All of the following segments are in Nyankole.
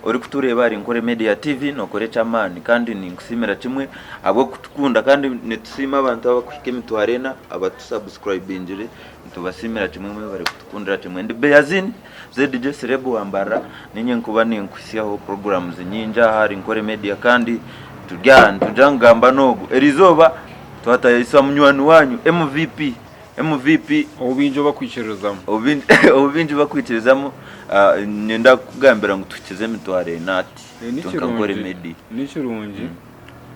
Orikutureeba ahari Nkore Media TV nokora eky'amaani kandi ninkusiimira kimwe ahabw'okutukunda kandi nitusiima abantu abakuhika emitwaro ena abatusabusikurayibingire nitubasiimira kimwe mwebare kutukundira kimwe. Ndi Beyazin ZJ Celeb wa Mbarara niinye nkuba ninkuhitsyaho programs nyingi aha ahari Nkore Media kandi turi aha nitugira ngu gamba n'ogu. Erizooba twatayayisa munywani wanyu MVP. MVP. Ou baingi obakwikiririzamu. Ou baingi bakwikirizamu niinyenda kukugambira ngu tuhikize emitwaro ena ati nka Nkore Media. Ni kirungi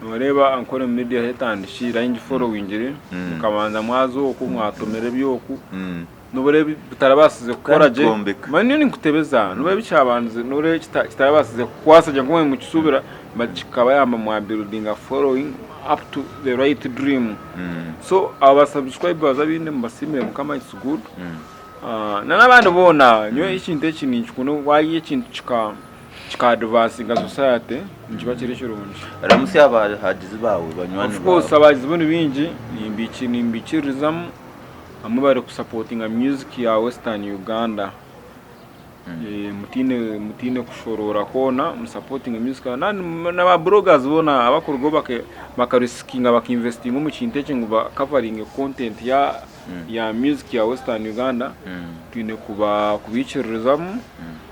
noreeba Ankole Media ahu etandikire ahu ngiforowingire mukabanza mwaza oku mwatomera eby'oku noreeba bitarabaasize kukora gye manya nyowe ninkutebeza noreeba ekyabandize noreeba kitarabaasize kukwasa gye nkoku mukisuubira but kikabayamba mwa buildinga following up to the right dream so abo ba subscribers abaine mubasiimire mukama it's good na n'abandi boona nyowe ekintu eki ninkikunda wayiha ekintu kika kika advancinga society nikiba kiri kirungi. Ramutsya abahagizi baawe banywani Of course baawe. abahagizi bo ni baingi nimbaikiririzamu bamwe bari kusapotinga music ya western Uganda. Mutaine mutaine kushoroora kwona musapotinge music na ba bloggers boona abakurugaho bakarisikinga baka investinga omu kintu eki ngu bakavaringe content ya music ya western Uganda twine kubaikiririzamu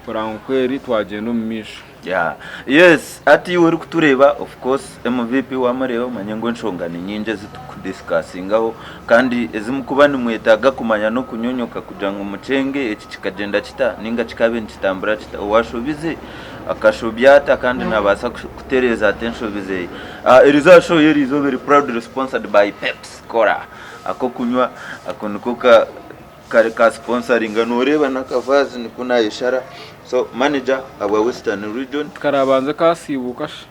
kureba ngu kweri twagyenda omu maisho. Yeah. Yes, hati iwe orikutureeba of course MVP wamureeba omanye ngu enshonga ni nyingi ezi tukudiscussingaho kandi ezi mukuba nimwetaaga kumanya n'okunyonyoka kugira ngu mukyenge eki kikagyenda kita ninga kikaabaire nikitambura kita owashobize akashobya ata kandi nabaasa kutereeza ata enshobi zeye. Erizooba show y'erizooba eri proudly sponsored by Pepsi Cola ak'okunywa ako niko ka Kare ka sponsoringa noreeba nakavazi nikwo nayeshara so manager abwa western region. Tikarabanze kasiibuka shi.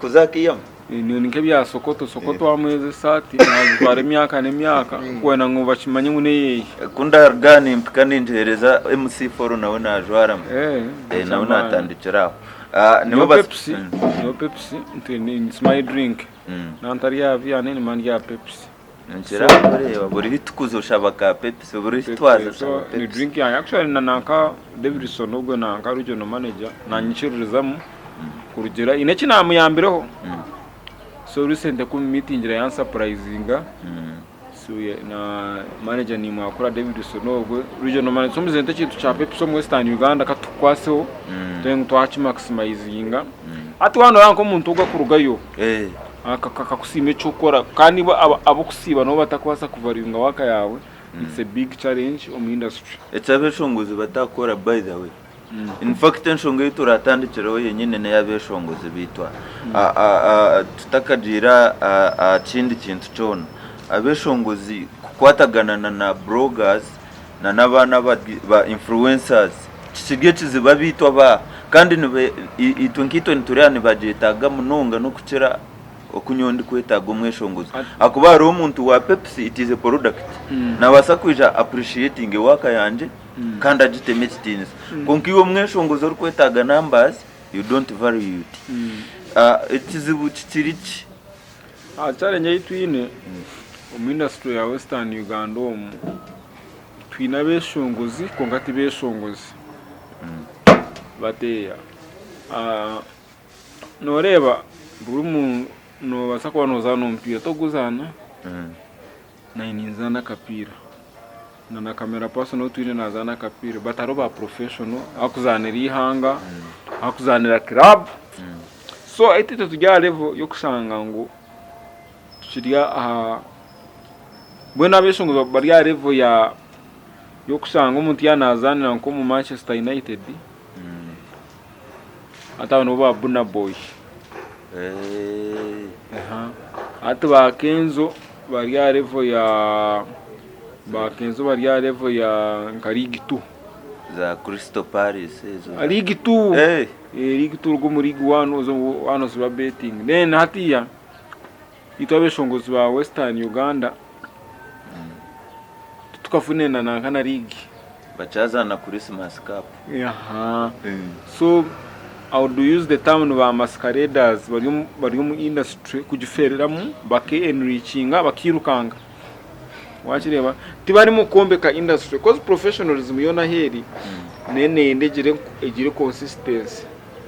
Kuza akiihamu? Ni nk'ebya Sokoto, Sokoto wamweza esaati nazijwara emyaka n'emyaka kwenda ngu bakimanye ngu n'eyeye. Ku ndaruga aha nimpika ningiheereza MC Foro nawe najwaramu. Nawe natandikira aho. Nyowe Pepsi, nyowe Pepsi it's my drink. Naba ntari aha beer nimba ndi aha Pepsi. Nkira kureeba buri ahu tukuza oshaba ka Pepsi, buri ahu twaza oshaba Ni Pepsi. drink yange actually na nanka Davidson ogwe nanka regional manager nanyikiririzamu kurugira haine eki namuyambireho so recently ku mitingira yansapurayizinga so na manager nimwakura Davidson ogwe regional manager so muzente ekintu kya Pepsi omu Western Uganda katukukwaseho turebe ngu twakimaximizinga hati waaba noreeba nk'omuntu ogwo akurugayo Akakusiima eki orikukora kandi bo abarikusiiba nabo batakubaasa kuvaluinga work yaawe, it's a big challenge omu industry. Eki abeshongozi batakukora by the way. In fact enshonga ei turatandikireho yenyine n'eyabeshongozi beitu tutakagiire aha kindi kintu kyona. Abeshongozi kukwatagana na na bloggers na n'abaana ba influencers kikiri ekizibu abaitu aba kandi itwe nkaitwe nitureeba nibagyetaaga munonga n'okukira oku nyowe ndikwetaaga omweshongozi ahakuba hariho omuntu wa Pepsi it is a product naabaasa kwija appreciatinge work yangye kandi agiteme ekitiinisa kwonka iwe omweshongozi orikwetaaga numbers you don't value it ekizibu kikiri ki? Challenge ei twine omu industry ya western Uganda omu twine abeshongozi kwonka tibeshongozi bateeya noreeba buri muntu nobaasa kuba nozaana omupiira torikuguzaana nanye ninzaana akapiira na na camera person ou twine nazaana akapiira but hariho ba professional abarikuzaanira eihanga abarikuzaanira club so itwe turi aha level y'okushanga ngu tukiri aha mbwenu abeshongozi bari aha level ya y'okushanga omuntu yaaba nazaanira nk'omu Manchester United hati abo nibo ba Burna Boy hati ba Kenzo bari aha level ya ba Kenzo bari aha level ya nka League 2 Za Crystal Palace ezo. League 2 Eh, League 2 oruga omu League 1 oza omu 1 oziba betting then hatiya itwe abeshongozi ba Western Uganda titukafunire na nanka na league. Bakyazaana Christmas Cup. Aha. So I would use the term ni ba masqueraders bari omu bari omu industry kugifereramu bake enrichinga bakirukanga. Wakireeba? Tibarimu kwombeka industry coz professionalism yoona ahu eri neyo neyenda egire egire consistency.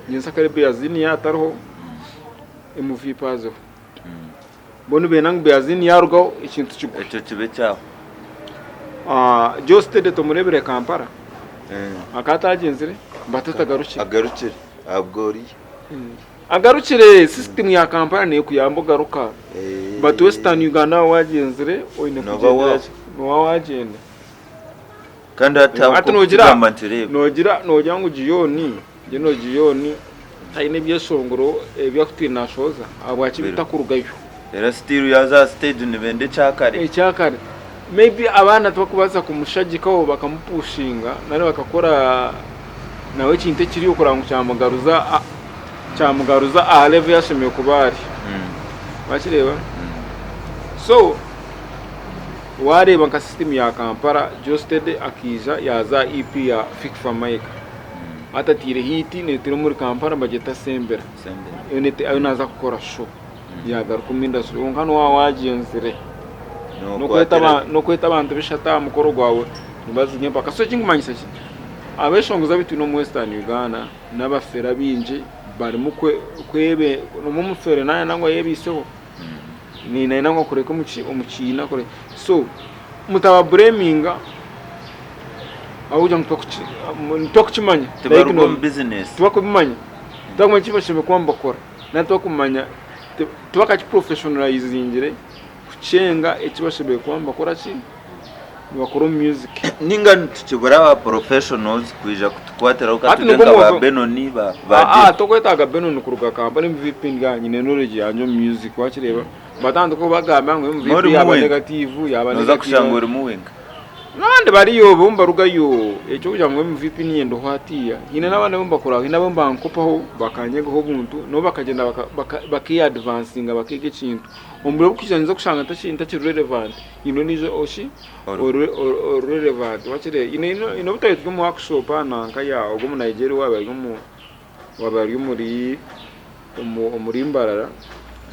Nyensyakare Beazinia atariho, MVP azeho. Bo nibenda ngu Beazinia yarugaho ekintu kigwe. Ekyo kibe kyaho. Joe Steady tomureebire Kampala? Akaba atagyenzire? But atagarukire. Agarukire ahabwa oriya. Agarukire system ya Kampala nekuyamba ogaruka but western Uganda waaba wagyenzire oyine kugyendera ki noba wagyenda. Kandi hati Hati nogira nogira nogira ngu Gion General Gion tayine ebyeshongoro ebi akutwire nashohoza ahabwaki bitakurugayo. Era still yaza aha stage nibenda ekyakare. Ekyakare maybe abaana tibakubaasa kumushagikaho bakamupushinga nari bakakora nawe ekintu ekiriyo kureba ngu kyamugaruza kyamugaruza aha level ei ashemereire kuba ari. Wakireeba? So wareeba nka system ya Kampala, Geosteady akaija yaaza aha EP ya Fik Fameica. Hati ataire hit neetera omuri Kampala nibagyeta Sembera. Ayo naaza kukora show. Yaagaruka omu industry kwonka noba waagyenzire. N'okweta abantu bishatu aha mukoro gwawe nibaziga empaka. So ekinkumanyisa ki, abeshongozi abu twine omu Western Uganda n'abafere abaingi barimu kwebe omwe omufere naayenda ngu ayebeiseho nayenda ngu akureke omu kiina so mutababureminga ahabw'okugira ngu tibakukimanya Tibaruga omu bizinesi. Tibakubimanya tibakumanya eki bashemereire kuba nibakora nari tibakumanya tibakakiprofessionalizingire kukyenga eki bashemereire kuba nibakora ki nibakora omu music. Ninga nitukibura aba professionals kwija kutukwatiraho Hati katugire nka ba Benon ba ba Aa Jeff. tokwetaaga Benon kuruga Kampala MVP nga nyine knowledge yangye omu music wakireeba batandika kubagambira ngu MVP N'orimu yaba wenka. negative yaba Noza negative kushanga orimu wenka. N'abandi bariyo bo nibarugayo eky'okugira ngu MVP niinyenda ndoho hatiiya haine n'abandi abu mbakuraho haine abu mbankopaho bakanyegaho obuntu nabo bakagyenda bakeeyadivansinga bakeega ekintu. Omu bwire oburikwija niinyija kushanga ntakiri relevant haine ondiijo oki ori relevant wakireeba. Haine obu twaba turi omu workshop aha nanka ya ogwo omu Nigeria owaaba ari omu waaba ari omuri omuri Mbarara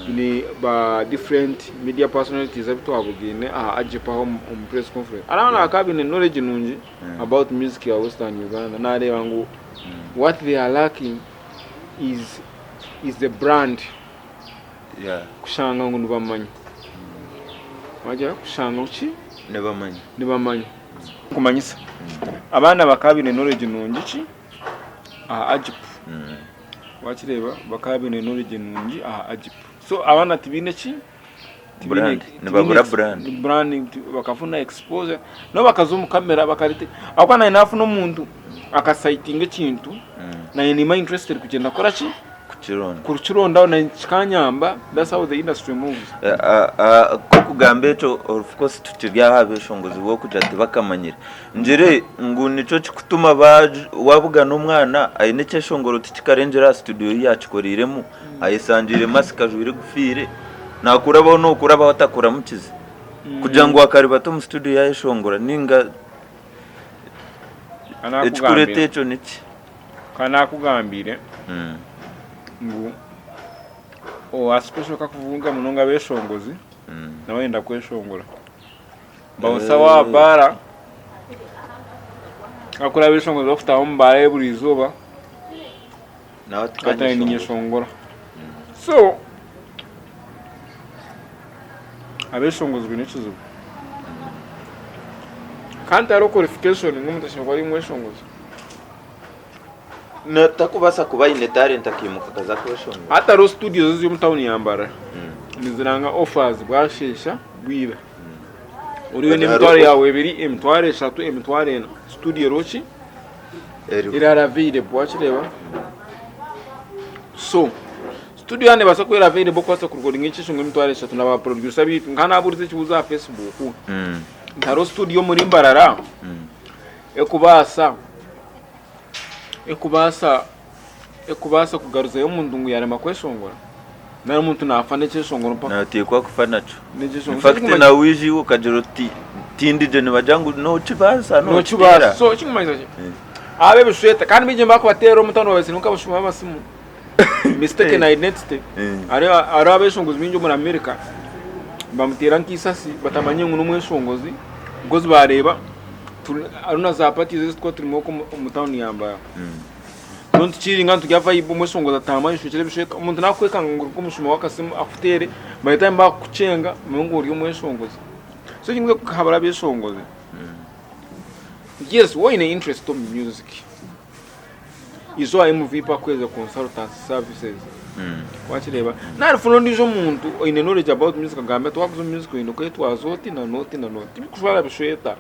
ni ba different media personalities abu twabugaine aha Agip aho omu press conference. Hariho abaana bakaba baine knowledge nungi about music ya western Uganda nareeba ngu what they are lacking is is the brand kushanga ngu nibamanya. Wagira kushanga ngu ki? Nibamanya. Nibamanya. Kumanyisa abaana bakaba baine knowledge nungi ki? Aha Agip. Wakireeba bakaba baine knowledge nungi aha Agip. So abaana tibaine ki? Brand. Nibabura brand. Brand bakafuna exposure. Nabo bakaza omu kamera bakarete. Ahabw'okuba naanye nafuna omuntu akasaitinga ekintu, naanye nimba interested kugyenda kukora ki? Kukironda. Kukirondaho naanye kikanyamba. That's how the industry moves. Ku orikugamba ekyo of course tukiri aha beshongozi b'okugira tibakamanyire. Ngire ngu nikyo kikutuma wabugana omwana aine ekyeshongoro tikikarengyera aha studio ei yakikoreiremu, ayesangiire masiki ajwaire egufiire, nakurabaho nokurabaho atakuramukize kugira ngu akaribata omu studio yayeshongora ninga ekikureeta ekyo niki? Ka nakugambiire ngu owa special kakuvunga munonga abeshongozi nawe ayenda kweshongora. Bawusa wa baara akura abeshongozi bakutaha omu baara ye buri izooba Nawe ati ati naanye kanyeshongore. ninyeshongora. So abeshongozi baine ekizibu. Kandi tihariho qualification ngu omuntu ashemereire kuba ari omweshongozi. Takubaasa kuba aine talent akaimuka akaza kweshongora. Hati hariho studios eziri omu tawuni ya Mbarara niziranga offers bwasheesha bwira. Oriyo n'emitwaro yaawe ebiri, emitwaro eshatu, emitwaro ena, studio eriho ki? Eriho. Eri available wakireeba? So studio yaaba neebaasa kuba eri available kubaasa kurekodinga ekyeshongo emitwaro eshatu na ba producer baitu nka naabuurize ekibuuzo aha Facebook nti hariho studio omuri Mbarara ekubaasa ekubaasa ekubaasa kugaruzayo omuntu ngu yaarema kweshongora? Nari omuntu naafa n'ekyeshongoro mpaka. Naateekwa kufa nakyo. N'ekyeshongoro. In fact nawe waija iwe okagira oti tindigye nibagira ngu nokibaasa Nokibaasa. nokiteera. So ekikumanyisa ki? Abo ebishweta kandi baingi nibakubateerera omutaano babatsire nk'abashuma b'amasimu. Mistaken identity. Hariho hariho abeshongozi baingi omuri America. Nibamuteera nk'eisasi batamanyire ngu n'omweshongozi because baareeba hariho na za parties ezi turikuba turimu okwo omu tawuni ya Mbarara. Mbwenu tukiringa niturya vibe omweshongozi ataahamu ayeshwekire ebishweta, omuntu naakwekanga ngu ori nk'omushuma w'akasimu akuteere, by the time baakukucenga bamanye ngu ori omweshongozi. So ekintu ekirikuhabura abeshongozi, yes waaba oine interest omu music, Izooba MVP akuheereza consultancy services wakireeba narifuna ondiijo omuntu oine knowledge about music agambe ati wakuza omu music oine kwetwaza oti na n'oti na n'oti tibikujwara bishweta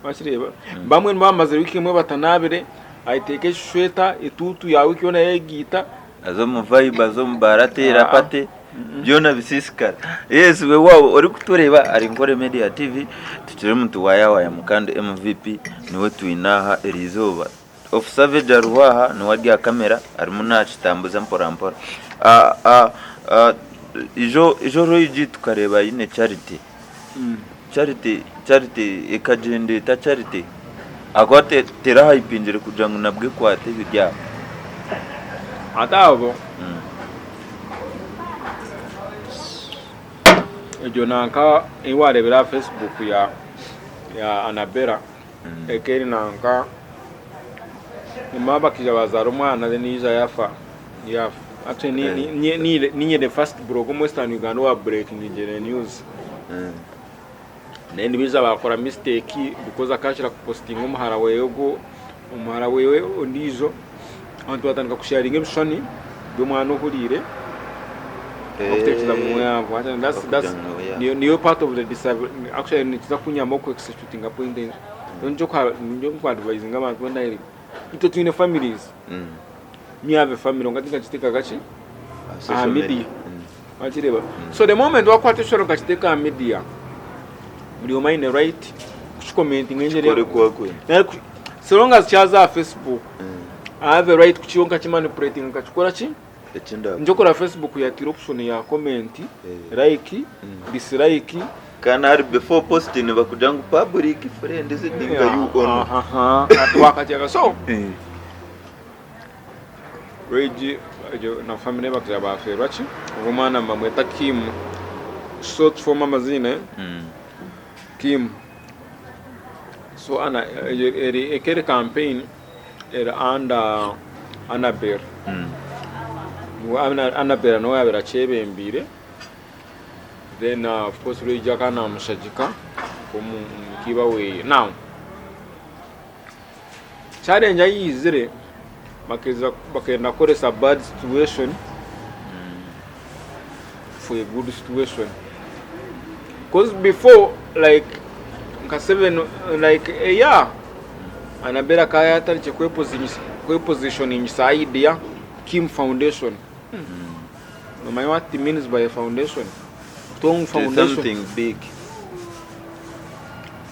wakireeba bamwe nibaba bamazire wiiki emwe batanaabire ateeka ekishweta etuutu ya wiiki yoona yayegiita Aza omu vibe aza omu baara ateera party byona bisiisikara. Yes weewaawo orikutureeba ari Nkore Media TV tukiri nituwayawaayamu kandi MVP niwe twine aha eriizooba. Of Savage ariho aha niwe ari aha kamera arimu nakitambuza mpora mpora. Ijo ijo Roigi tukareeba aine Charity, Charity Charity ekagyenda eta Charity? Ahakuba terahayipingire kugira ngu nabwo ekwate ebiri aho. Hati abo egyo nanka ei wareebera aha Facebook ya Anabella eka eri nanka nyuma bakaija bazaara omwana then yaija yafa yafa actually ninye the first blogger omu western Uganda owa breakingire news then baija bakora mistake because akakira kupositinga omuhara weye ogwo omuhara weye ondiijo abantu batandika kusharinga ebishushani by'omwana ohuriire okutekyereza ngu niyo part of the actually nikiza kunyamba oku executinga point egi nikyo ndi ku advisinga abantu boona itwe twine families me have a family kwonka tinkakiteekaga ki aha media wakireeba so the moment wakwata ekishushani okakiteeka aha media buri omwe aine right kukikomentinga engyeri so long as kyaza aha facebook I have a right kukiiha nkakimanipulatinga nkakikora ki Nikyo okora Facebook yataire option ya comment, like, dislike. Kandi ahari before posting nibakugira ngu public friends ninga you only. Hati wakakyeeka so Regi egyo na family ye bakaija bafeerwa ki ogwo omwana nibamweta Kim short form amaziina Kim so eri eka eri campaign eri under Annabel. Annabel niwe yaabaire akyebembeire then of course Rwigi akaba naamushagika nk'omukiiba weye. Now challenge ahu yaizire bakenda kukoresa bad situation for a good situation coz before like nka seven like a year Annabella akaba yatandikire kwepositioningisa idea Kim foundation. Nomanya what it means by a foundation? Tong foundation. Something big.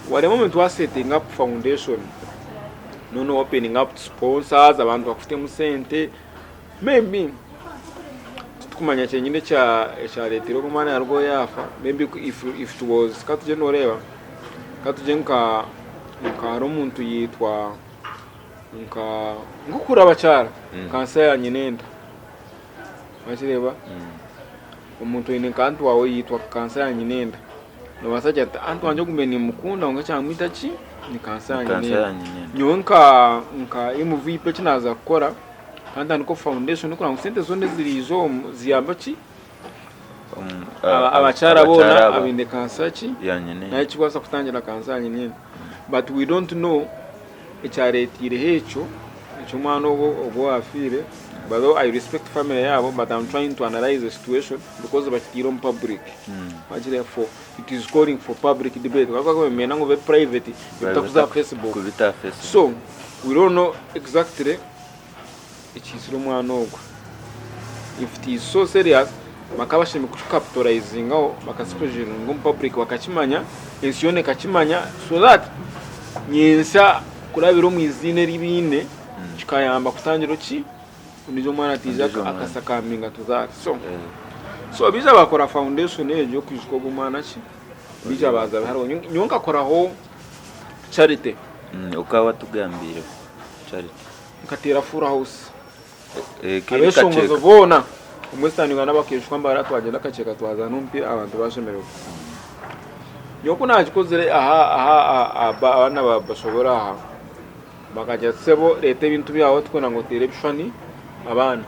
Whatever moment wa setting up foundation, no no opening up to sponsors, abantu bakufitemu sente, maybe titukumanya kyenyine ekyaretire ogu omwana yarugaho yafa, maybe if, if it was katugye noreeba katugye nka nka hariho omuntu yaitwa nka nk'okukura abakyara kansa ya nyinenda wakireeba omuntu oine nka anti waawe yaitwa kansa ya nyinenda nobaasa kugira oti anti wangye ogu nimukunda kwonka ekyamwita ki ni kansa ya nyinenda nyowe nka nka MVP eki naaza kukora ka ntandike foundation kureba ngu sente zoona eziriija omu ziyambe ki abakyara boona abaine kansa ki nayo ekikubaasa kutangira kansa ya nyinenda but we don't know ekyaretiireho ekyo eky'omwana ogwo ogwo owafiire but though I respect family yaabo but I'm trying to analyse the situation because bakitiire omu public wakire for it is calling for public debate bakaba nibenda ngu bibe private bitakuza aha Facebook so we don't know exactly ekiitsire omwana ogwo if it is so serious bakaba bashemereire kukicapitalizingaho bakakipushinga omu public bakakimanya ensi yoona ekakimanya so that nyentsya kurabira omu iziina eri baine kikayamba kutangira ki ondiijo omwana ataija Ondiijo omwana. akasakaminga to that so so baija bakora foundation egyo kwijuka ogu omwana ki baija baza hariho nyowe nkakoraho charity Okaba watugambiireho charity. Nkateera full house. Abeshongozo boona omu Western Uganda bakejuka Mbarara twagyenda Kakyeka twazaana omupiira abantu bashemererwa. Nyowe ku naakikozire aha aha aha abaana ba bashobora aha bakagira ati sebo reeta ebintu byawe turikwenda ngu oteere ebishushani abaana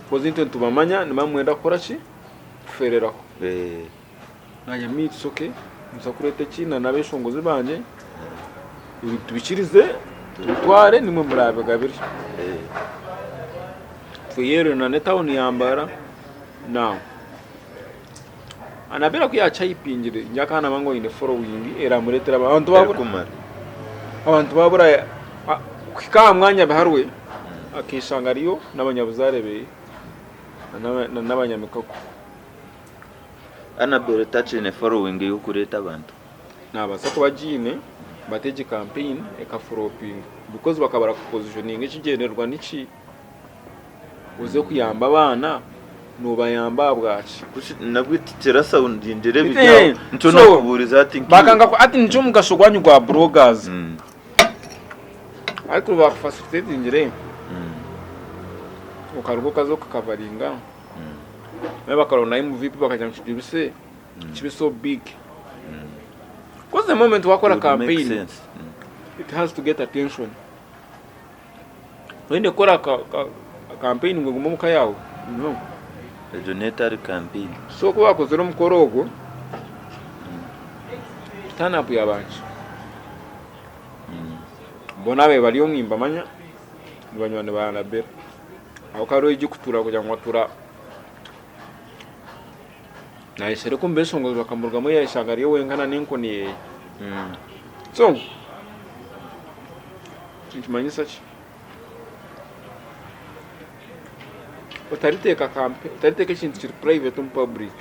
kozi itwe nitubamanya nibamwenda kukora ki kufereraho. Naanye me it's okay ninza kureeta eki na n'abeshongozi bangye ebi tubikirize tubitware nimwe murabigabire. Tweyerere na n'etawuni ya Mbarara now Anabella ku yakyayipingire nyowe akaba naamanya ngu aine following eramureetera abantu babura Erikumara. abantu babura kuhika aha mwanya biharwe akeshanga ariyo n'abanyabuzaare beye na n'abanyamikago. Annabelle takiine following y'okureeta abantu. Naabaasa kuba agiine but egi campaign ekafuropinga because bakaba barakupositioninga ekigyendererwa niki? Oze kuyamba abaana noobayamba ahabwaki? Nabwe tikirasaundingire ebiri aho nikyo nakubuurize hati nka iwe. Bakanga hati nikyo omugasho gwanyu gwa bloggers ariko bakufacilitatingire okaruga okaza okakavaringa nabo bakaronda MVP bakagira ngu kigibise kibe so big coz the moment wakora campaign it has to get attention. Oine kukora campaign ngu egume omuka yaawe? No. Egyo n'etari campaign. So ku baakozire omukoro ogwo, turn up yaaba nkye. Boona ababaire bari omu nimbamanya ni banywani ba Anabella. Ahabw'okuba hariho egi kutuura kugira ngu atuura naayeshereka omu beeshongozi bakamurugamu yaayeshanga ari wenka n'enkoni ye. So Nikimanyisa ki? Otariteeka kampe otariteeka ekintu kiri private omu public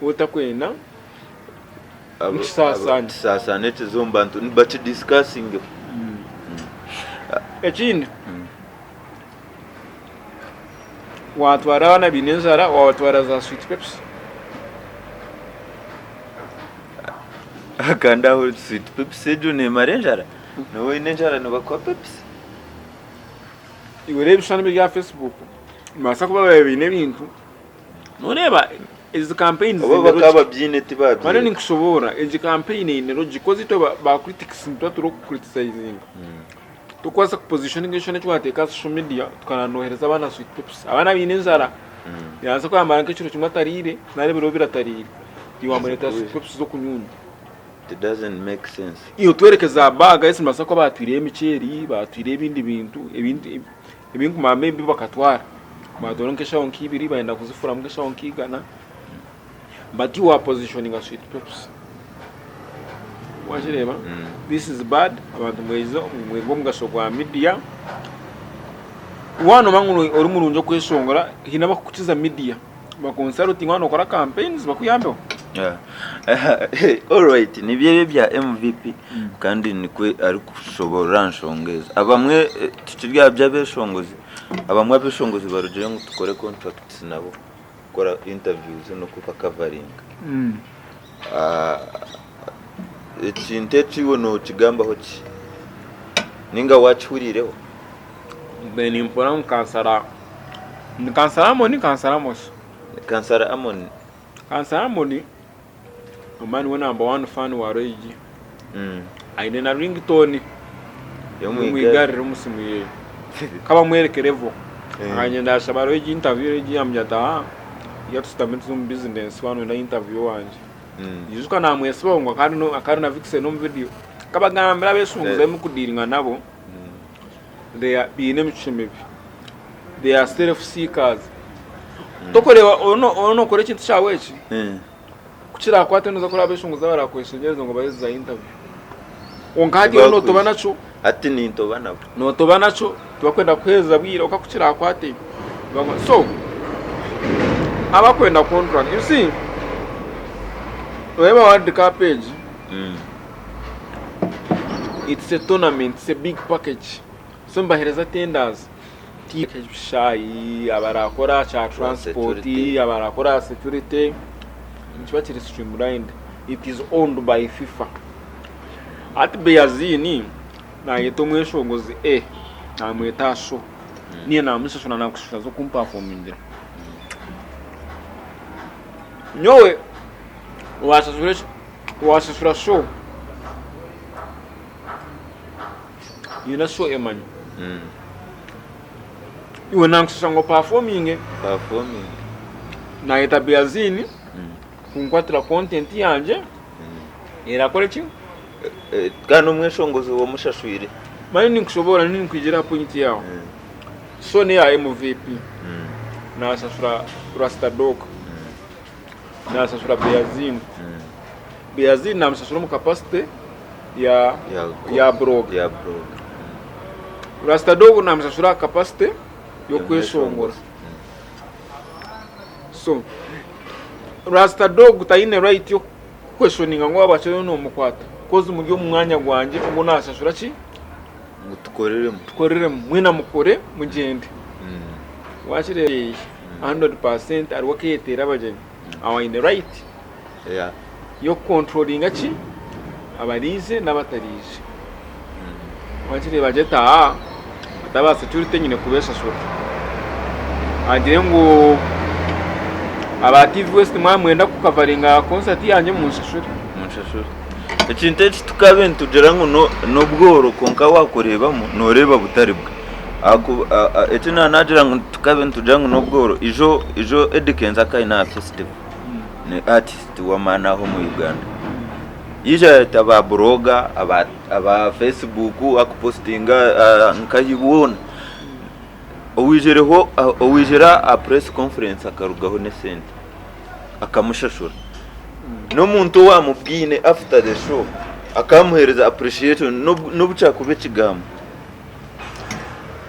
waaba otakwenda ngu kisaasaane. Kisaasaane kize omu bantu bakidisikasingeho. Ekindi, waatwara abaana abaine enjara waabatwara za sweet pepsi. Kandi aho sweet pepsi egyo neemara enjara? Nooba oine enjara nibakuha pepsi? Iwe reeba ebishushani biri aha Facebook, nibabaasa kuba babaire baine ebintu, noreeba ezi campaigns Oba ziine bakaba logic. babyine Mbwenu tibabyine. ninkushoboorora, egi campaign eine logic coz itwe ba critics nituba turikucriticizinga. Tokubaasa kupositioninga ekishushani eki wateeka aha social media tukananohereza abaana sweet pepsi. Abaana baine enjara, yabaasa kuba yamara nk'ekiro kimwe atariire nari ebiro bibiri atariire, iwe wamureetera sweet pepsi z'okunyunya. It doesn't make sense. Iwe otwereke za bag ezi nibabaasa kuba baatwireyo emiceeri, baatwireyo ebindi bintu ebirikumara maybe bakatwara. Baatwara nk'eshaho nk'ibiri bayenda kuzifuramu nk'eshaho nk'igana. But iwe wapositioninga sweet pepsi. Wakireeba? This is bad, abantu mweize mwege omugasho gwa media. Waaba noomanya ngu ori murungi okweshongora, haine abakukukiza media. Bakonsarutinga waaba nookora campaigns bakuyambeho. Alright, nibyo ebyo ebya MVP kandi nikwe arikushoborora aha nshonga ezo. Abamwe eh, tukiri aha by'abeshongozi, abamwe abeshongozi barugire ngu tukore contracts nabo kukora interviews n'okubakavaringa. Ah, ekintu eki iwe nokigambaho ki? Ninga wakihuriireho? Mbaire nimpurira ngu kansara ni kansara Amoni kansara Amos? Kansara Amoni. Kansara Amoni omanya niwe namba wani faani wa Roy G. Aine na ringtone y'omwigarire omu simu yeye. Kabamwereke level. Akagenda yashaba Roy G interview, Roy G yamugira ati haa iga tushutame tuze omu business waaba noyenda interview owangye. Ijuka namwesibaho ngu akaba ari na Vixen omu video. Akabagambira abeshongozi abu murikudiiringa nabo. They are baine emicwe mibi. They are self seekers. Tokureeba onu nokora ekintu kyawe eki, ku kirakwate noza kureba abeshongozi abarakweshengyereza ngu obahe za interview. Kwonka hati iwe notoba nakyo. Hati nintoba nabo. Notoba nakyo, tibakwenda kukuheereza bwire kwonka ku kirakwate so abakwenda contract you see noreeba world cup egi. It's a tournament, it's a big package. So nibahereza tenders ebishaayi, abarakora kya transport, abarakora security, nikiba kiri streamlined. It is owned by FIFA. Hati Beaziini nayeta omweshongozi A, namweta aha show. Niiye namushashura nakushashura z'okumpafomingira. Nyowe owashashura. Waashashura show, nyine show emanywa. Iwe nankushasha ngu opafominge. Performing. Nayeta Beazin kunkwatira content yangye erakore ki? Kandi omweshongozi wamushashwire. Manya ninkushoboora ninkwigira aha point yawe. So neya MVP nashashura Rasta Dog, nashashura Beazin. Beazin namushashura omu capacity ya ya blog. Ya blog. Rasta Dog namushashura aha capacity y'okweshongora. So Rasta Dog taine right y'okukweshoninga ngu waaba akiriyo nomukwata coz muri omu mwanya gwangye ogu nashashura ki? Ngu tukoreremu. Tukoreremu mwena mukore mugyende. Wakireeba 100% hariho akeyeteera abagyenyi aho aine right y'okukontrolinga ki? Abariije n'abatariije. Wakireeba agire ati aa hati aba security nyine kubeshashura. Agire ngu aba TV West mwaba nimwenda kukavaringa concert yangye munshashure. Munshashure. Ekintu eki tukabe nitugira ngu n'obworo kwonka wakureebamu nooreeba butari bwe. Eki nagira ngu tukabe nitugira ngu n'obworo, ijo ijo Eddy Kenzo akaba aine aha festival. Ni artist w'amaani aha omu Uganda. Yaija yayeta ba blogger, aba Facebook akupositinga nkahi boona. Owaijireho owaijire aha press conference akarugaho n'esente akamushashura. N'omuntu owamubwine after the show akamuheereza appreciation n'obu kyakuba ekigambo.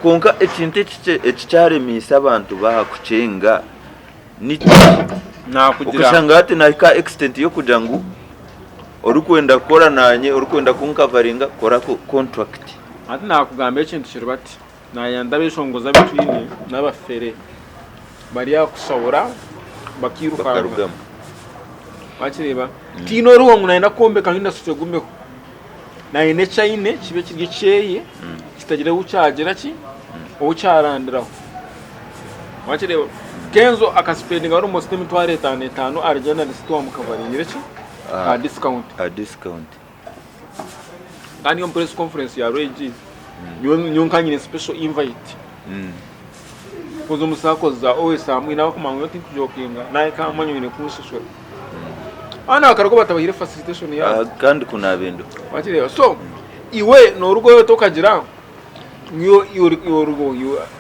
Kwonka ekintu eki kyaremeise abantu baaha kukyenga Niki? Nakugira. Okashanga hati nahika aha extent y'okugira ngu orikwenda kukora nanye, orikwenda kunkavaringa kora contract. Hati nakugambira ekintu kiri bati, nayenda abeshongozi abu twine n'abafere bari aha kushahura bakirukanka. Bakarugamu. Wakireeba? Tihaine oriho ngu nayenda kwombeka ngu industry egumeho. Nayenda eki aine kibe kiri ekyeye kitagira ou kyagira ki, ou kyarandiraho. Wakireeba? Kenzo akasipendinga almost emitwaro etaano etaano ahari journalist owamukavaringire ki? Aha discount. Aha discount. Kandi omu press conference ya Ray G, nyowe nkaba nyine special invite. Kuza omu circles za OS hamwe n'abakumanya ngu nyowe tinkujokinga, nawe nkamanya oine kunshashura. Abaana bakaruga batabahaire facilitation yaabo. Kandi ku naabe ndiho. Wakireeba? So, iwe nooruga ota okagira ngu iwe ori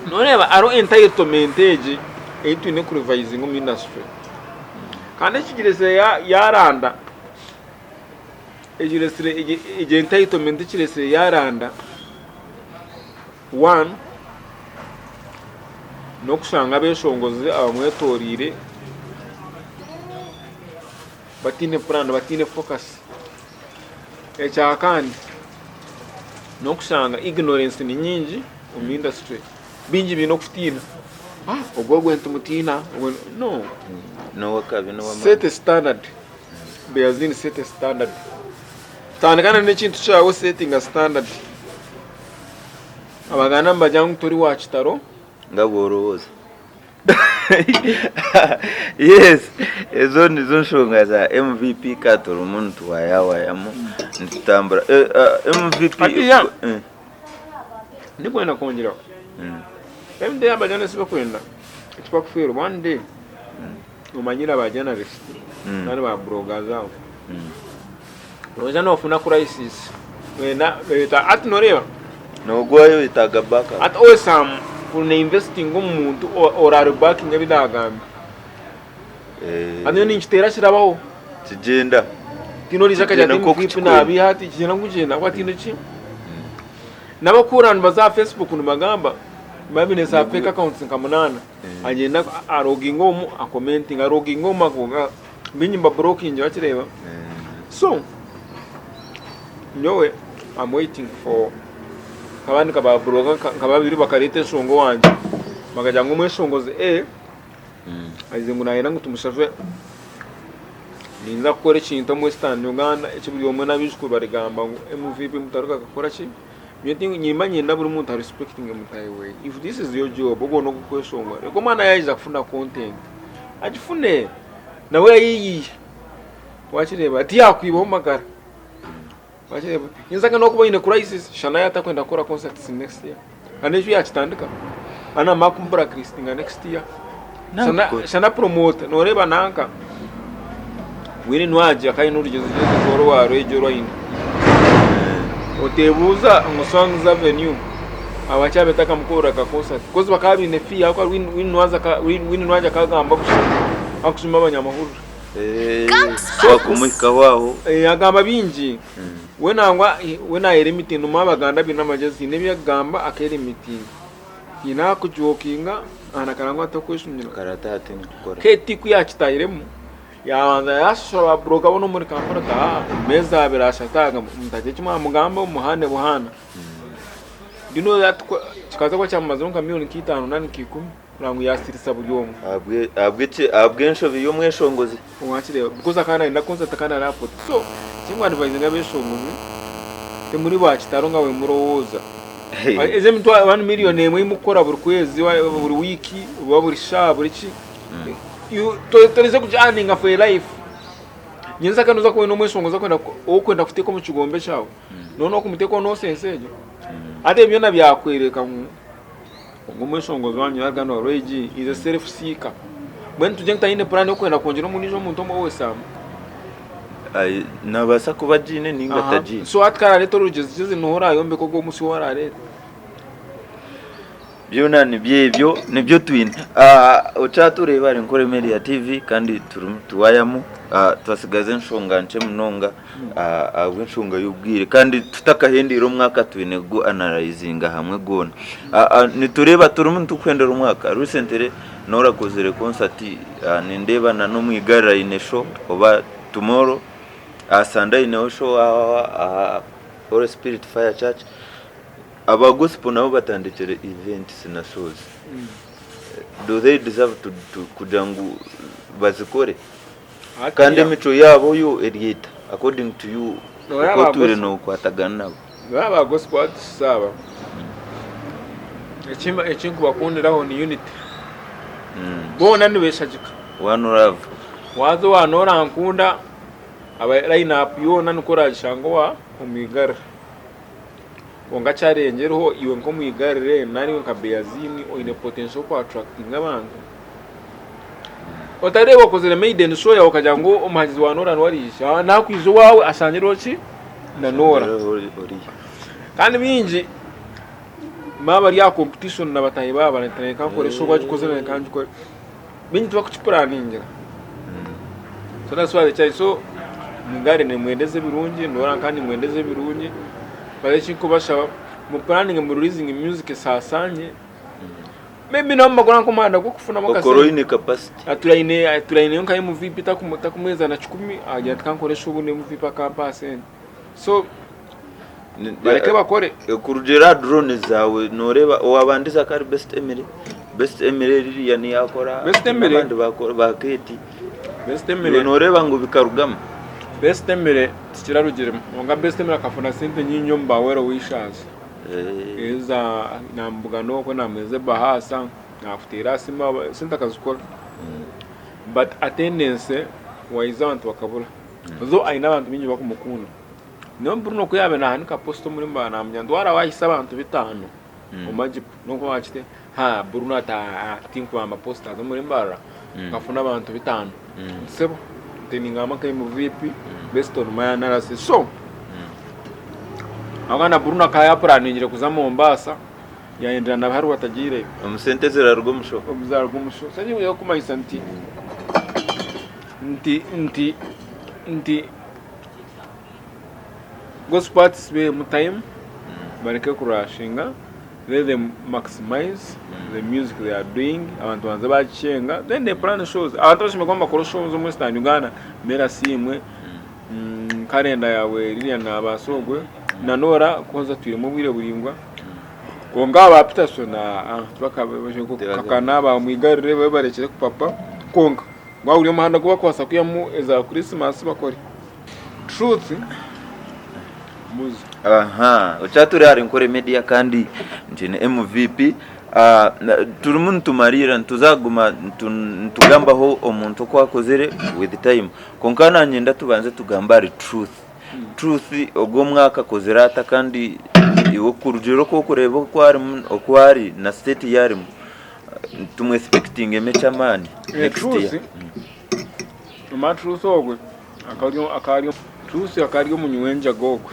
Noreeba hariho entitlement egi ei twine ku revisinga omu industry. Kandi ekigiresire yaranda, ekiresire egi entitlement ekiresire yaranda, one, n'okushanga abeshongozi abamwetoreire bataine plan, bataine focus. Ekyakandi n'okushanga ignorance ni nyingi omu industry, baingi baine okutiina, ogu ogwe nitumutiina, no, N'ow'akabi n'ow'amaani. set a standard, Beazin set a standard, tandika n'ekintu kyawe setinga standard, Abaganda nibagira ngu tori wa kitaro. Nga bw'orowooza. Yes, ezo nizo nshonga za MVP ka turimu nituwayawayamu nitutambura. Eh, ah, MVP Hatiya. Eh, Ndikwenda kwongyeraho. Every day aba journalist bakwenda ekibakufeerwa one day omanyire aba journalist nari ba bloggers abo. Noija nofuna crisis wena beeta hati noreeba Nogwayo oyetaaga backup. hati OSM ku investinga omu muntu oraribakinga ebi nagamba. Eh, Hati nyowe ninkiteera kirabaho. Kigyenda. Tihaine oriija akagira ati Kigyenda nk'oku MVP kikwenda. nabiiha hati kigyenda ngu kigyenda ahabw'okuba tihaine ki. N'abakuhurira nibaza aha Facebook nibagamba nibaba baine za fake accounts nka munaana. Agyenda aroginga omu akomentinga, aroginga omu akomentinga. Baingi nibaburokingira wakireeba. So nyowe am waiting for abandi nka ba buroga nka babiri bakareeta enshonga owangye. Bakagira ngu omweshongozi A agize ngu nayenda ngu tumushabe ninza kukora ekintu omu Western Uganda eki buri omwe n'abaijukuru barigamba ngu MVP Mutaruka akakora ki? Nyowe nimba niinyenda buri muntu aresipekitinge mutaahi we. If this is your job ogwo n'ogw'okweshongora reka omwana yaija kufuna content agifune nawe ayeyiihe. Wakireeba tiyakwibaho magara. Wakireeba nyinza n'okuba oine crisis shana yatakwenda kukora concerts next year. Kandi ekyo yakitandika kandi namara kumuburakiristinga next year. Shana Nakukora. shana promoter noreeba nanka Winnie Nwagi akaba aine orugyezegyeze oru owa rwegyo oru aine. Otebuuza ngu Swangz Avenue ahabwaki abaire atakamukorera ka concert coz bakaba baine fear ahabw'okuba Winnie Nwagi aka Winnie Nwagi akagamba busha akujuma abanyamahurire. Bakumuhikaho aho. Agamba bingi we nangwa we nayerimitinga omuri abaganda baine amagyezi haine ebi akugamba akerimitinga haine aha kujokinga ahandi akarangwa atakweshumira. KT ku yakitahiremu yabanza yashashura ba buroka boona omuri Kampala ati haa ameezi abiri ashatu aga mutagire eki mwamugamba muhane buhana. Do you know that kikaza kuba kyamumazireho nka miriyoni nka itaano nari nka ikumi. Kureba ngu yasirisa buri omwe. Ahabw'enshobi y'omweshongozi. Wakireeba because akaba nayenda concert kandi ari apo. So ekindi advisinga abeshongozi timuri ba kitaro nga bwemurowooza. Ezi emitwaro one million emwe eyimukukora buri kwezi buri wiiki oba buri shaaha buri ki torize kugi earninga for a life. Nyentsya noza kuba oyine omweshongozi orikwenda kuteeka omu kigombe kyawe noba nokumuteekaho nonsense egyo. Hati ebyo byona byakworeka ngu. Ogwo omweshongozi wanyu yagamba ngu Regi is a self seeker. Mbwenu tugye ngu tayine plan yokwenda kwongyera ondiijo omuntu omwe owesamba. Nabaasa kuba agiine ninga atagiine. So hati karareeta orugyezigyezi niho orayombeka ogwo omusyo ou arareeta. Byona nibyo ebyo nibyo twine. Okyatureeba ari Nkore Media TV kandi turimu nituwayamu twasigaza enshonga nkye munonga. Ahabw'enshonga y'obwire kandi tutakahendeire omwaka twine kugu analyzinga hamwe gwona. Nitureeba turimu nitukuhendera omwaka, recently norakozire concert nindeeba na n'omwigarire aine show oba tomorrow aha Sunday aineho show aha Holy Spirit Fire Church. Aba gospel nabo batandikire events na shows. Do they deserve to kugira ngu bazikore? Kandi emicwe yaabo yo eri eta according to you oku otwire nokwatagana nabo? Noreeba aba gospel artists aba ekinkubakundiraho ni unity boona nibeshagika. One love. Waaza owa Norankunda aba line up yoona nikwo oragishanga owa Omwigarire. Kwonka kyarengyereho iwe nk'Omwigarire nari iwe nka Beazini oine potential yoku attractinga abantu. Otareeba okozire maiden show yawe okagira ngu omuhagizi wa Nora niwe ariija. Nakwija owaawe ashangire ki? Na Nora. Kandi baingi baaba bari aha competition na bataahi baabo barahika reka nkore show bagikoze reka ngikore. Baingi tibakukipuraningira. So that's why they so Mugare nimwendeza ebirungi, Nora nka nimwendeza ebirungi. But ekinkubashaba mupuraninge mu releasing music esasanye. Maybe nabo nibakora nk'omuhanda gw'okufunamu Okora akasente. oine capacity. Aturaine aturaineyo nka MVP takumweza na kikumi agira ati kankoreshe obundi MVP akampa aha sente. So bareke bakore. Kurugiirira aha drone zaawe nooreeba owaabandize akaba ari Best Emily, Best Emily ririya niyo akora Best Emily abandi bakora ba Kate. Best Iwe Emily nooreeba ngu bikarugamu? Best Emily tikirarugiremu kwonka Best Emily akafuna sente nyingi omu ba well wishers. Eza namubugana okwe namuhereza ebahaasa nakuteera aha simu esente akazikora but attendance wise abantu bakabura though aine abantu baingi bakumukunda. Nyowe Bruno ku yaabaire naahanika posta omuri Mbara naamugira nti waaba waahitsya abantu bitaano omu Agipo n'oku waakite haa Bruno ati haa tinkubamba posita omuri Mbarara nkafuna abantu bitaano. Nti sebo nti ningamba nka MVP based on my analysis so ahabw'okuba na Bruno akaba yapuraningire kuza Mombasa yayendera na hariho atagiireyo. Omu sente eziraruga omu show. Omu ziraruga omu show. So ekinkuza kukumanyisa nti nti nti nti gospel artists beehemu time bareke kurashinga let them maximize the music they are doing abantu banze bakikyenga then they plan shows abantu bashemereire kuba nibakora shows omu western Uganda Mary Asiimwe Kalenda yaawe Lilian Nabaasa ogwe na Norah koza atwiremu obwire buraingwa kwonka aba Peterson tibakakana bamwigarire babe barekire kupapa kwonka gwaba guri omuhanda ogu barikubaasa kwihamu eza Christmas bakore. Truth muzi. Aha, okyaturi ahari Nkore Media kandi nkiine MVP. Turimu nitumariira nituza kuguma nitugambaho omuntu oku akozire with time kwonka nanyenda tubanze tugambe ahari Truth. Truth ogu omwaka akozire ata kandi iwe kurugiirira oku orikureeba oku arimu oku ari na state ei arimu tumwesipekitingemu eky'amaani next year. Truth, omanya Truth ogwe Truth akaba ari omunywi w'enjaga ogwe.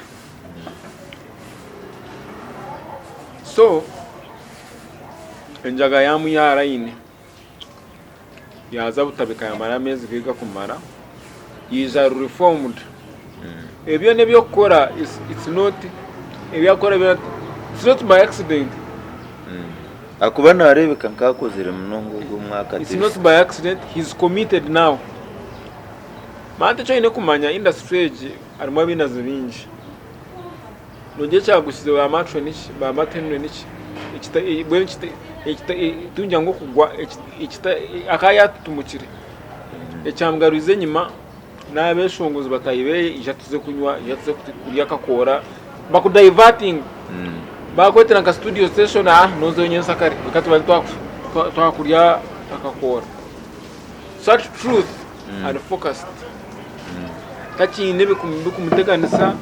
So enjaga yamwiha aha layini yaaza Butabika yamara ameezi ge gakumara yaija ari reformed. Ebi byona ebi orikukora it's not ebi arikukora byona it's not by accident. Ahakuba naareebeka nk'akozire munonga ogu omwaka It's not by accident, he's committed now. Manya eki oine kumanya industry egi harimu abainazi baingi. Nogira ekyagusize ba Matron niki, ba Matt Henry niki, mbwenu tirinkugira ngu okugwa akaba yatutumukire. Ekyamugarwize enyima n'abeshongozi bataahi beye ija tuze kunywa, ija tuze kurya akakoora, bakudayivatinga. Bakwetera nka studio session nozayo nyentsakare reka tubanze twakurya akakoora. Such truth and focused. Takiine ebikumuteganisa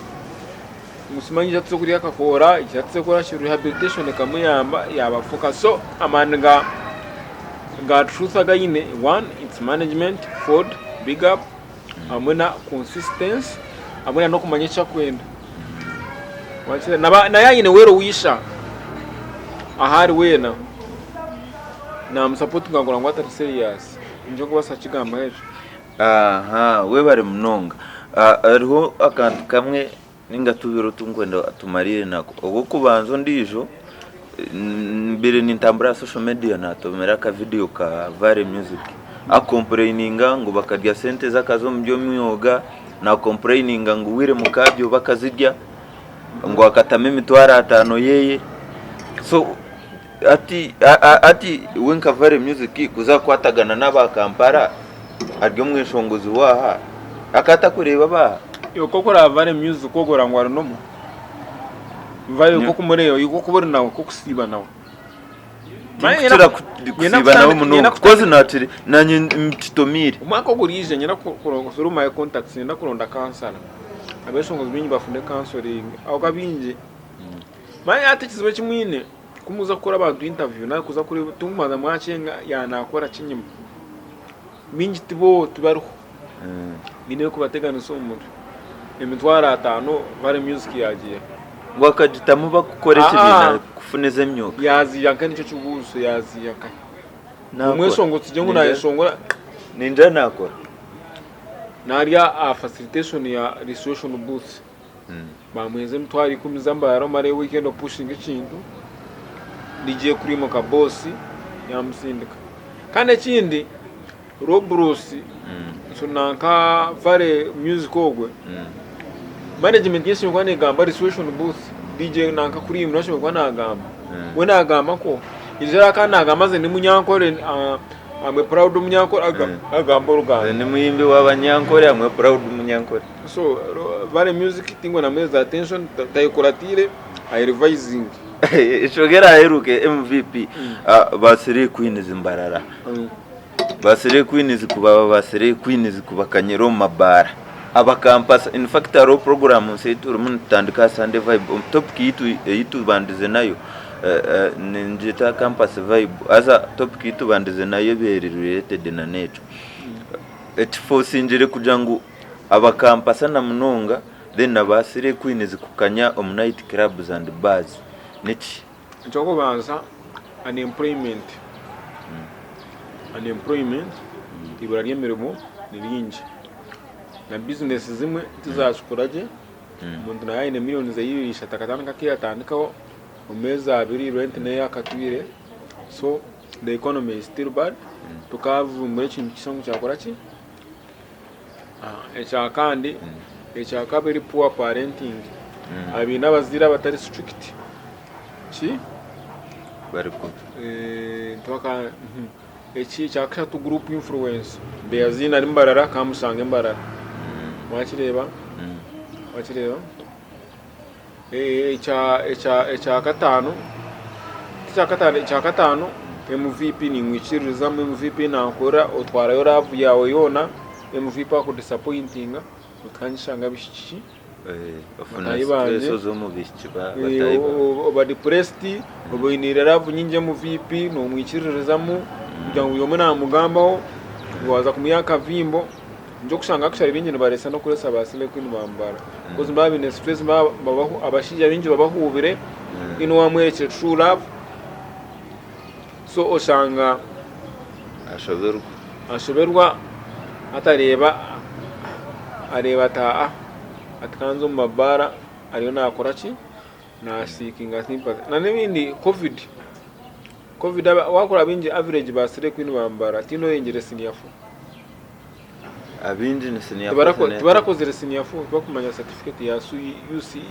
ngu simanyi ija tuze kurya akakoora, ija tuze kukora ki, rehabilitation ekamuyamba yaba focused. So amaani ga Truth agu aine, one it's management, Ford big up, hamwe na consistency hamwe na n'okumanya eki arikwenda. Naye aine well wisher ahu ari weena namusapotinga kureba ngu atari serious. Nikyo ndikubaasa kukigambaho ekyo. Aha, webare munonga. Hariho akantu kamwe ninga tubiri otu ndikwenda tumarire nako. Ogw'okubanza ondiijo, mbaire nintambura aha social media naatomera aka video ka Vale Music akukompureyininga ngu bakarya sente ze akaza omu by'emyoga, naakompureyininga ngu Willy Mukaabyo bakazirya, ngu akatamu emitwaro ataano yeye. So Hati hati we nka Valley Music kuza kukwatagana n'aba Kampala ari omweshongozi waaha akaba atakureeba abaaha? Iwe ku orikureeba Valley Music ogwo oranga ngu ari normal? Valley ku orikumureeba iwe ku orikuba ori nawe ku orikusiiba nawe. Tinkukira kusiiba nawe munonga because nakiri nanye nkitomiire. Omwaka oguriija niinyenda through my contacts niinyenda kuronda kansara. Abeshongozi baingi bafune counseling ahabw'okuba baingi manya hati ekizibu eki mwine. Ku muza kukora abantu interview nari kuza kureeba tikubanza mwakyenga yaaba nakora ki enyima. Baingi tibo tibariho. Baine ebirikubateganisa omu mutwe. Emitwaro ataano Valley Music yaagiiha. Ngu akagitamu bakukora ekibiina kufuna ez'emyoga. Yaaziiha nkahi nikyo kibuuzo yaaziiha nkahi? Omweshongoro tugire ngu nayeshongora. Ningira nakora. Nari aha facilitation ya registration booth. Bamuheereza emitwaro ikumi z'ambarara omare wiiki opushinge ekintu DJ Cream nka boss yamusindika. Kandi ekindi Rob Ross nanka Valley Music ogwe management ye eshemereire kuba negamba registration booth DJ nanka Cream nawe ashemereire kuba nagamba. We nagamba nko ija kandi nagamba nze ndi munyankore I'm a proud munyankore agamba oruganda. Nze ndi muyimbi w'abanyankore I'm a proud munyankore. So Valley Music tingwenda muhereza attention tayekuratiire ayi revising. Enshonga eraheruke MVP ba Slay Queens Mbarara. Ba Slay Queens ku baba ba Slay Queens ku bakanyira omu mabaara. Abakampasa in fact hariho program nsya ei turimu nitutandika aha Sunday Vibe topic yaitu ei tubandize nayo ningyeta campus vibe haza topic ei tubandize nayo ebaire eri related na n'ekyo. Ekifosingire kugira ngu Abakampasa na munonga then na ba slay queens kukanya omu night clubs and bars niki? Ekyokubanza unemployment, unemployment eibura ry'emirimo ni ringi na bizinesi zimwe tizakikora gye, omuntu naaba aine miriyoni ze ibiri ishatu akatandika akeyatandikaho omu meezi abiri renti neyo akatwire so the economy is still bad tokavumbura ekintu kisya ngu kyakora ki. Ekyakandi, ekyakabiri poor parenting, abaine abazaire abatari strict, ki? Eki ekyakashatu group influence, Beaziina ari Mbarara kamushanga Mbarara, wakireeba? Wakireeba? Ekyakataano Ekyakataano, MVP nimwikiririzamu, MVP nankora otwarayo love yaawe yoona, MVP akudisapointinga otandika abishiki Ofuna bataahi stress bangye. oza omu baishiki bataahi baawe. Oba depressed, oba oyiniire love nyingi MVP nomwikiririzamu kugira ngu buri omwe namugambaho, waaza kumuha akavimbo, nikyo orikushanga actually baingi nibareesa n'okureesa ba slay queen bambara because nibaba baine stress abashaija baingi babahuubire haine owamworekire true love so oshanga Ashoberwa. Ashoberwa atareeba areeba ati aa ati kanze omu mabaara ariyo nakora ki nasiikinga sympathy na n'ebindi covid covid wakora baingi average ba slay queen bambara tihaine orengire senior four. Abaingi ni senior four, senior three. Tibarakozire senior four tibakumanya certificate ya UCE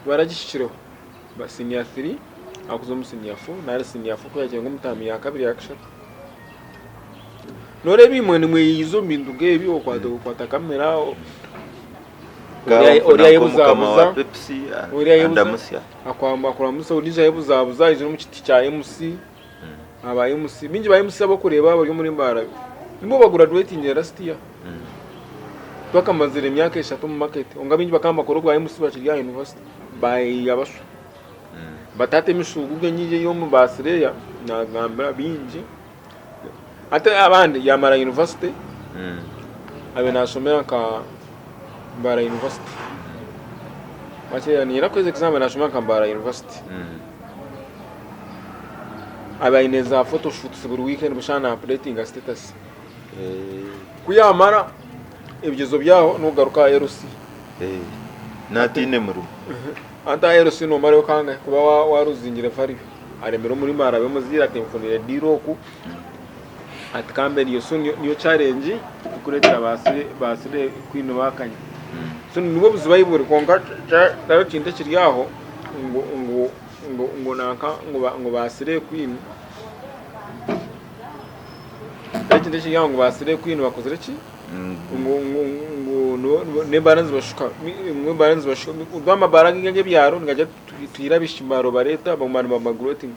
tibaragihikireho. Senior three akuza omu senior four nari senior four ku yagira ngu omu taamu ya kabiri ya kashatu. Noreeba imwe nimweyihiza omu bintu nk'ebyo okwata kamera ori ayebuzabuza akuramutsya ondiijo ayebuzabuza aija omu kiti kya MC aba MC baingi ba MC abu orikureeba bari omuri Mbarara nibo baguraduwetingire last year tibakamazire myaka eshatu omu market kwonka baingi bakaba nibakora obwa MC bakiri aha university. Baayeya basyo. But hati emishuugugu enyingi ey'omu baasireya naagambira baingi. Hati abandi yaamara yunivasite abe naashomera nka Mbarara University. Wakireeba niinyenda kukuha example naashomera nka Mbarara University. Abe aine za photo shoots buri weekend bushana na updatinga status. Ku yaamara ebigyezo byaho n'okugaruka aha LC. Naataine murimo. Hati aha LC noomarayo kangahe kuba waaruzingire value. Aremire omurimo arabe omuzaire ati nfunire deal oku ati kambe niyo so niyo challenge erikureetera ba slay queen baakanya. So nibwo buzibu ahu buri kwonka tihariho kintu ekiri aho ngu ngu ngu ngu nanka ngu ba slay queen tihariho ekintu ekiri aho ngu ba slay queen bakozire ki? Ngu ngu n'ebaara nizibashuka ngu ebaara nizibashuka amabaara ag'ebyaro nigagira twihire abaishiki omu byaro bareeta baguma nibamaguretinga.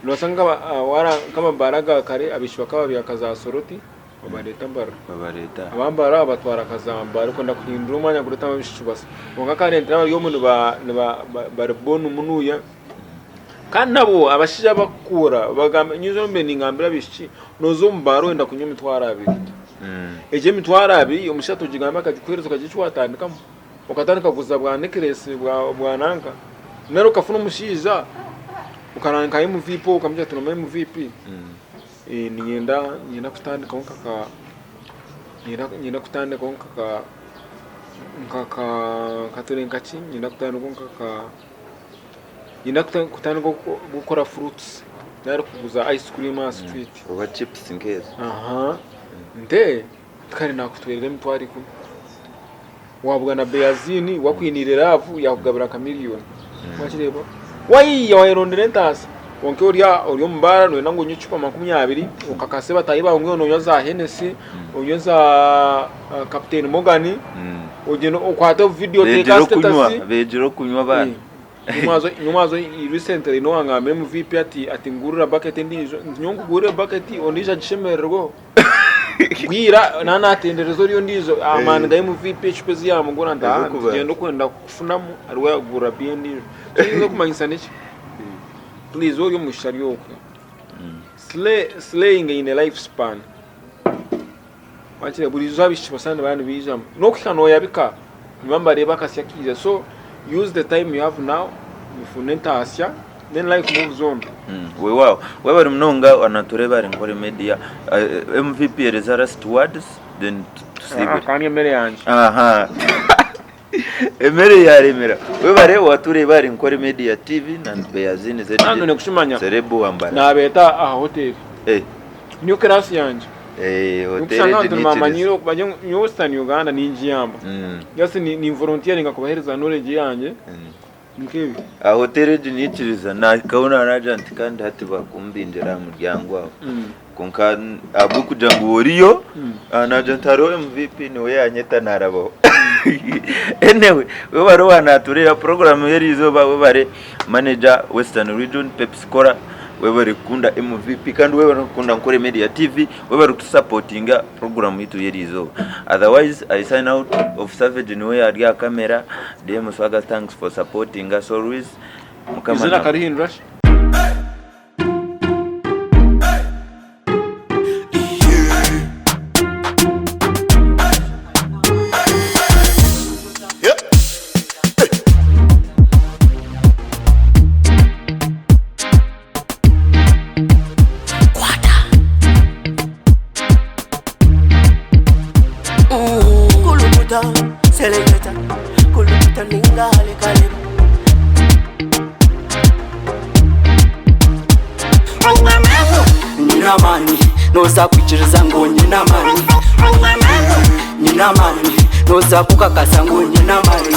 Nooshanga nk'amabaara aga kare abaishiki bakaba babiha za soroti babareeta Mbarara. Aba Mbarara babatwara nka Mbare kwenda kuhindura omwanya kureetamu abaishiki basya. Kwonka currently abari omu bari born munuya. Kandi nabwo abashaija abakukura bagamba nyowe mbaire ningambira abaishiki noza omu baara oyenda kunywa emitwaro abiri. Egyo emitwaro abiri omushaija togigambe akagikuhereza okagira eki watandikamu. Okatandika kuguza bwa necklace bwa nanka nari okafuna omushaija okaranga nka MVP okamugira oti noomanya MVP niinyenda niinyenda kutandikaho nk'aka niinyenda kutandikaho nk'aka nk'aka kature nkaki niinyenda kutandikaho nk'aka Niinyenda kutandika kukora fruits nari kuguza ice cream aha street. Oba chips nkezo. Aha. Nte kare nakutwerera emitwaro ikumi. Wabugana Beazini wakwiniire love yakugabira nka million. Wakireeba? Waiya wayerondera entaasa. Kwonka ori ori omu baara noyenda ngu onywe ecupa 20 okakase bataahi baawe ngu nonywa za Hennessy, onywe za Captain Morgan, ogyende okwate video oteeke aha Beegire okunywa, status. beegire okunywa abaana. Nyomwazo recently haine owangambira MVP ati ati ngurira bucket endiijo nti nyowe nkugurire bucket ondiijo agishemererweho bwira na natendereza oriya ondiijo amaani ga MVP ecupa ezi yamugura nti aa Ez'okubanza. ntigyenda okwenda kufunamu ariwe yagurira biya endiijo so ekiyinza okumanyisa niki please ori omwishiki ari okwe slay slaying eine life span Wakira buriijo abaishiki basya nibaba nibaijamu n'okuhika nooyabika nibaba nibareeba akasya kaija so use the time you have now mufune entaasya then life moves on. Weewaawo webare munonga wanatureeba ahari Nkore Media MVP hereza last words then tusiibure. Kandi emere yangye. Aha. Emere yaremera. Webare watureeba ahari Nkore Media TV na Beyazini ZJ. Kandi nikushimanya. Serebu wambara. Nabeeta aha hoteli. Eh. Niyo class yangye. Eh, hoteli Nikushanga egi abantu niikiriza. nibamanyira okubagye ngu nyowe Western Uganda ningiyamba. Just ni volunteeringa kubahereza knowledge yangye nk'ebyo. Aha hoteli egi niikiriza nahikaho naragira nti kandi hati bakumbingira aha muryango aho. Kwonka ahabw'okugira ngu oriyo, nagira nti hariho MVP niwe yanyeta narabaho. Anyway, webare owa natureeba program y'erizooba webare manager Western Region Pepsi Cola webare kukunda MVP kandi webare kukunda Nkore Media TV webare kutusapotinga program yitu y'erizooba. Otherwise I sign out of Savage niwe ari aha camera DM Swaga thanks for supporting us always. Mukama Izina na akarihindura shi? Kulukuta, seleketa, kulukuta ninga hale Nyine amaani noza kwikiriza ngu nyine amaani Nyine amaani noza kukakasa ngu nyine amaani.